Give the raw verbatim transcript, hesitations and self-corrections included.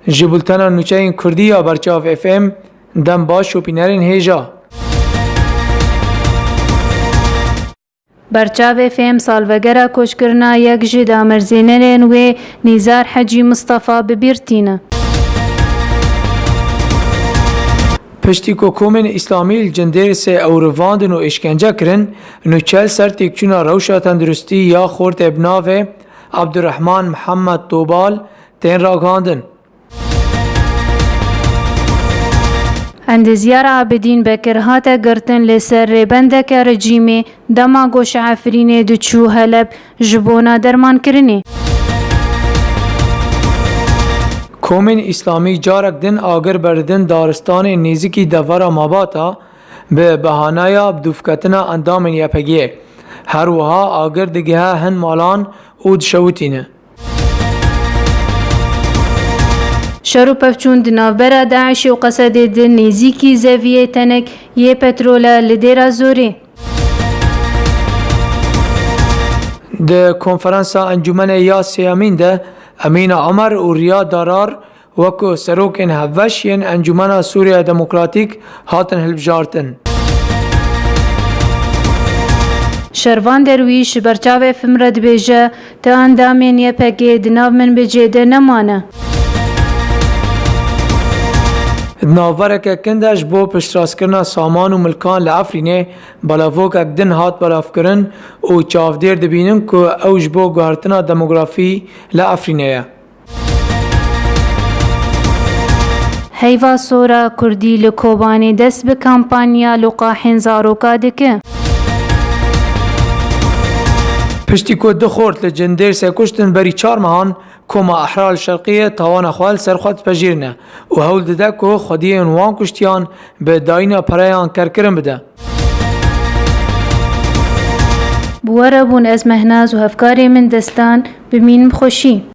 Ji bultena nûçeyên Kurdî ya Berçav F M, dem baş û bînerên hêja. Berçav F M salvegera koçkirina yek ji damerzênerên wê Nîzar Hecî Mistefa bi bîr tîne. Piştî ku komên Îslamî li Cindêrsê ew rivandin û êşkence kirin, nûçe li ser têkçûna rewşa tenduristî ya xortê bi navê Abdurrahman Mihemed Tobal tên ragihandin. Endîzyar Abidîn Bekir hate girtin li ser rêbendeke rejîmê dema ku ji Efrînê diçû Heleb ji bona dermankirinê. Komên Îslamî carek din agir berdidin daristanên nêzîkî devera Mabata bi behanaya bidûvketina endamên Y P G'ê. Her wiha agir digihe hin malan û dişewitîne. Şer û pevçûn di navbera DAIŞê û Qesedê di nêzîkî zeviyê tenek yê petrol e li Dêra Zorê. Di konferansa encûmenê ya sêyemîn de Emîna Omer û Riya Darar wekî serokên hevbeş yên Encûmena Sûriya Demokratîk hatin hilbijartin. Şervan Derwîş ji Berçavê F M re dibêje, Ti endamên Y P G'ê di nav minbicê de nemane. Di navbereke kin de ji bo piştrastkirina saman û milkan li Efrînê belavokek din hat belavkirin û çavdêr dibînin ku ew ji bo guhertina demografî li Efrînê ye. Heyva Sora Kurdî li Kobanê dest bi kampanya liqahên zaroka dike. Piştî ku du xort li Cindêrsê kuştin, berî çar mehan Koma Ehrar li Şerqiyê tawana xwe li ser xwe dipejirîne û hewl dide ku xwediyên wan kuştiyan bi dayîna pereyan kerkirin bide. Bi we re bûn ez Mehnaz û hevkarê min Destan, bimînin bi xweşî.